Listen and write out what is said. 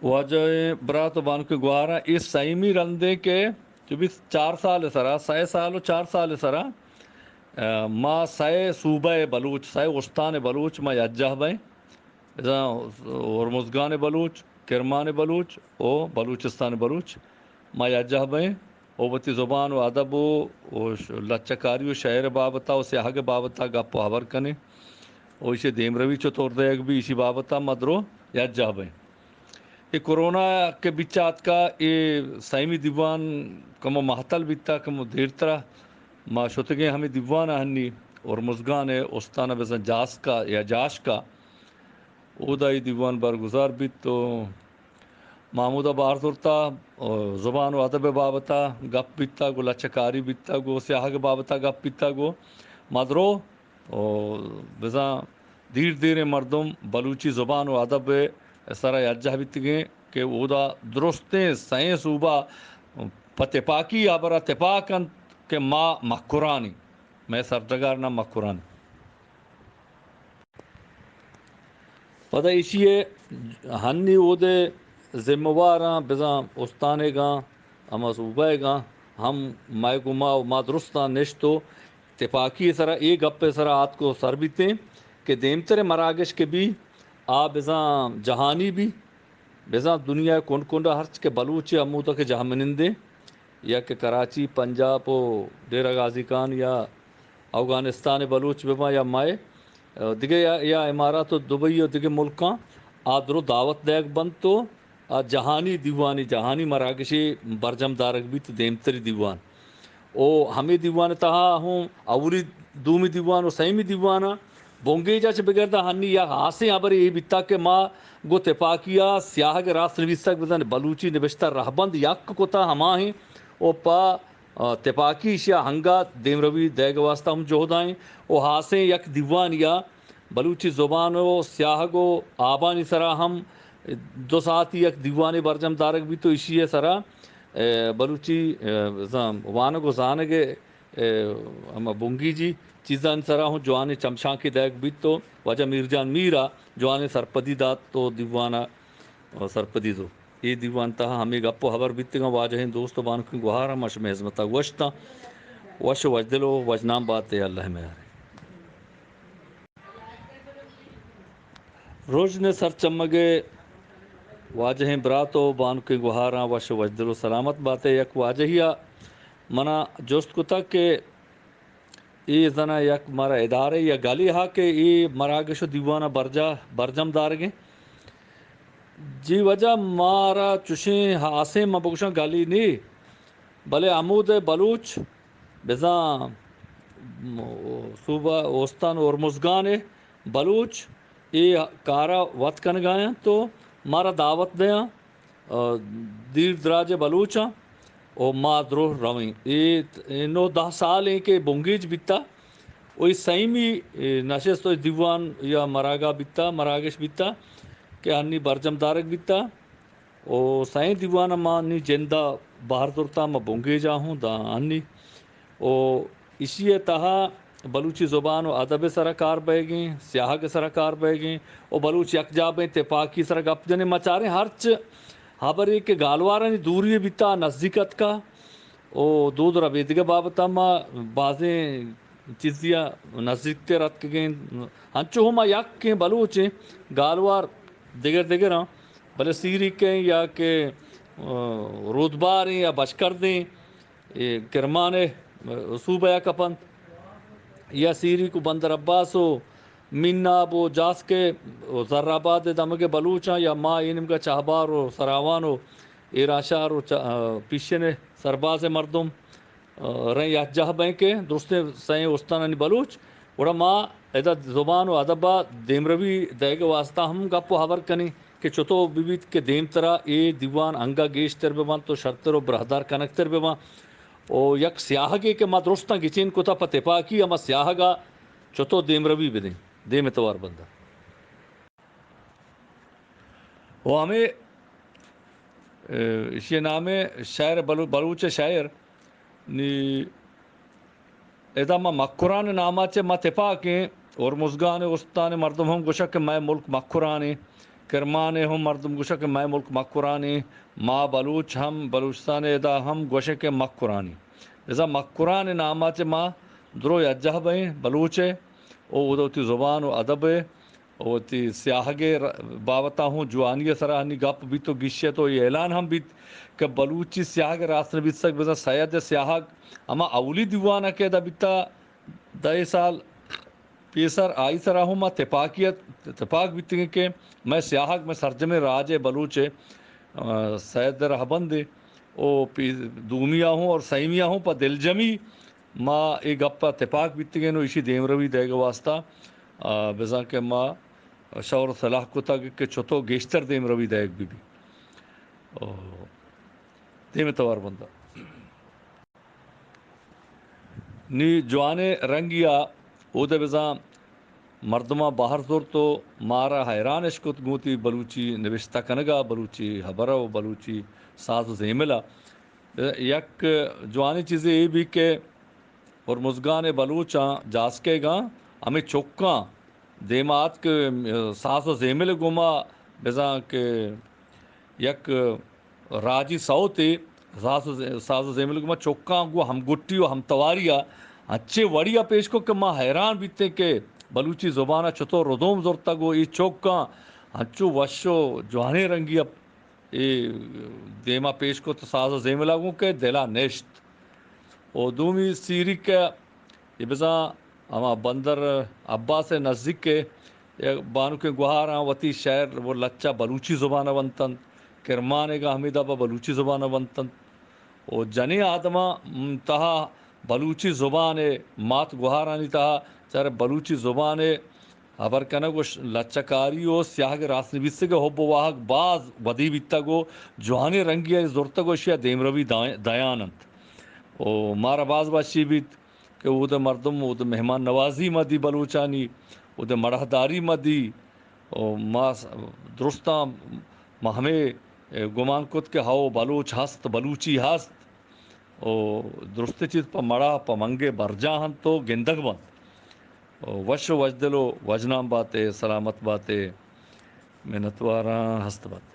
واجہ برات و بانک گوہاراں، اے سیمی رندیں کہ چو بیست چار سال سرا، سئے سال و چار سال سرا، ء، ما سئے صوبہ بلوچ، سئے استان بلوچ ما یکجاہ بئیں۔ بزاں ہرمزگان بلوچ، کرمان بلوچ و بلوچستان بلوچ ما یکجاہ بئیں و وتی زبان و ادب و، و ش-، لچہ کاری و شئیر بابتا و سیاہگ بابتا گپ و ہبر کنیں و ایشی دیمروی چطور دئیگ بی، ایشی بابتا ما درو یکجاہ بئیں۔ اے کرونا کہ بچا اتکا، اے سیمی دیوان کمو مہتل بیتا، کمو دیرترا ما شتگیں ہمے دیوان ء ہنی ہرمزگان ء استان ء بزاں جاسکا یا جاشکا، اودا اے دیوان برگزار بیت و ما ہمودا بہر زرتا، زبان و ادب ء بابتا گپ بیتا، گو لچہ کاری بیتا، گو سیاہگ بابتا گپ بیتا، گو ما درو و بزاں دیر دیریں مردم بلوچی زبان و ادب ء سرا یکجاہ بیتگیں کہ اودا درستیں سئیں صوبہ پہ تپاکی ہبرا تپاک انت کہ ما مکرانی، مئے سرڈگار نام مکرانی۔ پدا ایشی ء ہنی اودے ذمہ واراں بزاں استانیگاں ہما صوبہ گاں ہم مئے گما و ما درستاں نشت و تپاکی سرا اے گپ سرا آتک و سر بیتیں کہ دیمتر مراگش کہ بی آ بزاں جہانی بی، بزاں دنیا کنڈ کنڈ ہرچ کہ بلوچ ہمودا کہ جہمنندیں یا کہ کراچی، پنجاب و ڈیرہ غازی خان یا اوگانستان بلوچ بباں یا مئے دگہ یا، یا امارات و دبئی و دگہ ملکاں آ درو دعوت دئیگ بنت و آ جہانی دیوانی، جہانی مراگشے برجم دارگ بیت، دیمتری دیوان۔ او ہمے دیوان تہا ہوں اولی، دومی دیوان و سیمی دیوان بنگیجا چہ بگردا ہنی یک ہاسیں ہبرے اے بیتا کہ ما گو تپاکیا سیاہگ راست نویسگ بزن بلوچی نبشتہ رہبند یک کتا ہماہیں و پہ آ، تپاکی ایشی ء ہنگا دیمروی دئیگ ء واستہ ہم جہد ء ایں و ہاسیں یک دیوانی ء بلوچی زبان و سیاہگ و آبانی سرا ہم دو ساعتی یک دیوانے برجم دارگ بیت و ایشی ء سرا، اے، بلوچی، اے، زان-، وانگ و زانگ ء، اے، ہما بنگیجی چیزانی سرا ہم جوانیں چمشانکے دئیگ بیت و واجہ میر جان میر ء جوانیں سرپدی دات و دیوان ء سرپدی دو۔ اے دیوان تہا ہمے گپ و ہبر بیتگاں، واجہیں دوست و بانکیں گوہاراں، ما شمئے ہزمتا گوشتاں۔ وش و وشدل و وشنام بات ئے، اللہ میارے۔ رژن سرچمگ ء واجہیں برات و بانکیں گوہاراں، وش و وشدل و سلامت بات ئے۔ یک واجہیا منا جست کتگ کہ اے زنا یک مارا ادارے یا گلے ہا کہ اے مراگش و دیوان ء برجا، برجم دارگیں۔ جی واجہ، مارا چشیں ہاسیں، ما بگوشاں گلی نی، بلے ہمود ء بلوچ بزاں صوبہ استان ہرمزگان ء بلوچ اے کارا وت کنگا انت و مارا دعوت دیاں۔ ء دیر دراج ء بلوچاں و ما درو رویں۔ اے، اے نو دہ سال ایں کہ بنگیج بیتا و اے سیمی، اے، نشست و دیوان یا مراگا بیتا، مراگش بیتا کہ ہنی برجم دارگ بیتا و سئیں دیوان ما نی جندا بہر زرتا، ما بنگیجا ہوں دا ہنی و ایشی ء تہا بلوچی زبان و ادب ء سرا کار بئیگیں، سیاہگ ء سرا کار بئیگیں و بلوچ یکجاہ بئیں، تپاکی سرا گپ جنیں۔ ما چاریں ہرچ ہبرے کہ گالوارانی دوری بیتا، نزدیک اتکا و دود ربیدگ ء بابت ء ما بازیں چیزی ء نزدیک تر اتکگیں۔ انچو ہما یکیں بلوچیں گالوار دگر دگراں، بلے سیریکیں یا کہ، ء، رودباریں یا بشکردیں اے کرمان ء صوبہ ء کپنت، یا سیریک و بندر عباس و میناب و جاسک و زرآباد ء دمگ ء بلوچاں، یا ما اے نیمگا چہبار و سراوان و ایرانشہر و چ-، ء، پیشن ء سرباز ء مردم، ء، رئیں یکجاہ بئیں کہ درستیں سئیں استانانی بلوچ، گڑا ما ادا زبان و ادب ء دیمروی دئیگ ء واستہ ہم گپ و ہبر کنیں۔ کہ چتو بہ بیت کہ دیمترا اے دیوان انگا گیشتر بہ بنت و شرتر و براہدار کنگتر بہ بنت و یک سیاہگے کہ ما درستاں گچین کتا پہ تپاکی ہما سیاہگا چتو دیمروی بدیں، دیم توار بندہ۔ و ہمیں، اه، اشی نام شاعر بلو-، بلوچ شاعر نی ادا ما مکران ناما چہ ما تپاکیں، ہرمزگان استان مردم ہم گوشگ کہ مئے ملک مکرانے، کرمان ء ہم مردم گوشاں کہ مئے ملک مکران ایں، ما بلوچ ہم، بلوچستان ء ادا ہم گوشیں کہ مکران ایں۔ بزاں مکران ء نام ء چہ ما درو یکجاہ بئیں بلوچ ء، او اودا وتی زبان و ادب ء و وتی سیاہگ ء ر-، بابت ء ہوں جوانی ء سرا ہنی گپ بیت و گیشیت و اے اعلان ہم بیت کہ بلوچی سیاہگ ء راست نبیسگ بزاں سید ء سیاہگ ہما اولی دیوان ء کہ ادا بیتا، دہ سال پیسر آئی سرا ہوں ما تپاکی ات، تپاک بیتگیں کہ مئے سیاہگ، مئے سرجمیں راج ء بلوچ ء، آ، سید ء رہبند ء او پی-، دومی ء ہوں اور سیمی ء ہوں پہ دلجمی ما اے گپ ء تپاک بیتگیں و ایشی دیمروی دئیگ ء واسطہ، آ، بزاں کہ ما شور و سلاہ کتگ کہ چتو گیشتر دیمروی دئیگ بہ بی۔ او، دیم ء توار بندہ۔ نی جوانیں رنگی ء اود ء بزاں مردماں بہر زرت و مارا حیران اش کت گوں وتی بلوچی نبشتہ کنگ ء، بلوچی ہبر ء و بلوچی ساز و زیمل ء۔ یک جوانیں چیزے اے بی کہ ہرمزگان ء بلوچاں جاسکیگاں ہمے چکاں دیما اتک کہ ساز و زیمل ء گوما بزاں کہ یک راجی سوتے ساز و ز-، ساز و زیمل گوما چکاں گوں ہمگٹی و ہمتواری ء انچیں وڑی ء پیش کو کہ ما حیران بیتیں کہ بلوچی زبان ء چطور ردوم زرتگ و اے چکاں انچو وش و جوانیں رنگی ء اے دیما پیش کت ساز و زیمل ء گوں کہ دل ء نشت۔ و دومی سیریک ء اے بزاں ہما بندر عباس ء نزیک ء یک بانکیں گوہاراں وتی شعر و لچہ بلوچی زبان ء ونت انت، کرمانیگ ء ہمے داب ء بلوچی زبان ء ونت انت۔ و جنیں آدماں تہا بلوچی زبان ء مات گوہارانی تہا چارے بلوچی زبان ء ہبر کنگ و ش-، لچہ کاری و سیاہگ ء راست نبیسگ ء حب و واہگ باز ودی بیتگ و جوانیں رنگی ء زرتگ و اشی ء دیمروی دای-، دیان انت۔ و مارا باز وشی بیت کہ اود ء مردم اود ء مہمان نوازی ما دی بلوچانی، اود ء مڑاہداری ما دی۔ و ما س-، درستاں ما ہمے گمان کت کہ ہو بلوچ ہست، بلوچی ہست۔ و درستیں چیز پہ مڑاہ، پہ منگے برجاہ انت و گندگ بنت۔ و وش و وشدل و وژنام باتے، سلامت باتے، منتواراں ہست باتے۔